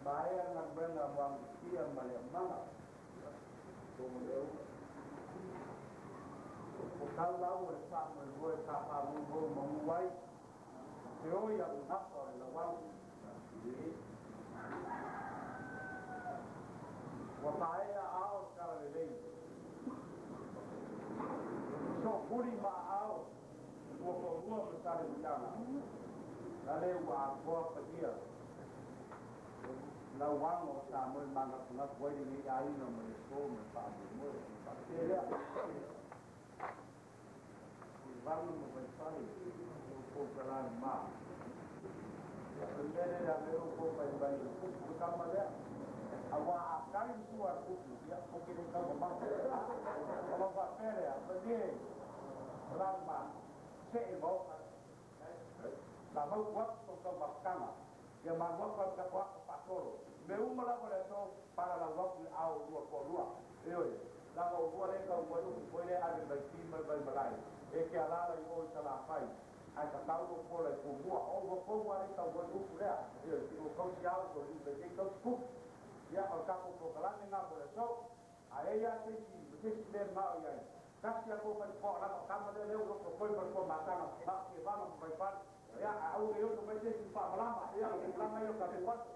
Maea galuega mo agutia ma le aumaga. Ua tau lau o le faamoemoe sa faamoumou manu ai, feoi au gafa o le lauago. Ua paea aao le talalelei. Soofuli ma aao ua toalua ma Salemuliaga, na le ua atoa paia lauago o sa moe manatunatu ai lenei aiga ma le aso ma le faamoemoe. Faapea lea, Valu ma Vaifale, o kou talalima. Ia, o le mea lea le kou mai mai o le kupu le kama lea. Auā a tali le sua a le kupu, ia, tou te le taumamao. O lau faapea lea, malie o lalima, see maota. La mautu atu tou taumafataga, ia malu atu ai ma tatou ato faasolo. Mea uma lava o le aso, palalau atu i aao o lua toalua. Ioe, leaga o lua lea e tau mai upu foi lea ave mai ti ma le Vaimalae, e te alaala i o i Salafai, ae tatau lou pola i Tumua. O ua tonu lava lea e tau mai upu lea, ioe, se ua tausi ao usoalii mai sei tausi tupu. Ia, o le tatou polokalame lena mo le aso. A i ai lava se isi ma se isi mea e manao i ai, tasi a tou faitotoa leaga o tama lea lea ua loto ma le tuamataga na o Tevaga ma Vaifale. Ia, ae aua ne i oso mai se isi ma faamalama, ia, o tulaga ia o le tatou aso.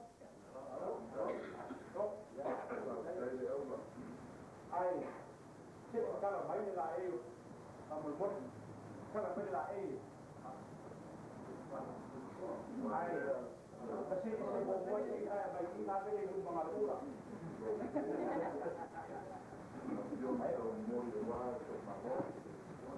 Ai, se i tala mai le laei o faamolemole. Tala mai le laei. Ai, na se i se muamua se i ae mai i na vele i luma galula.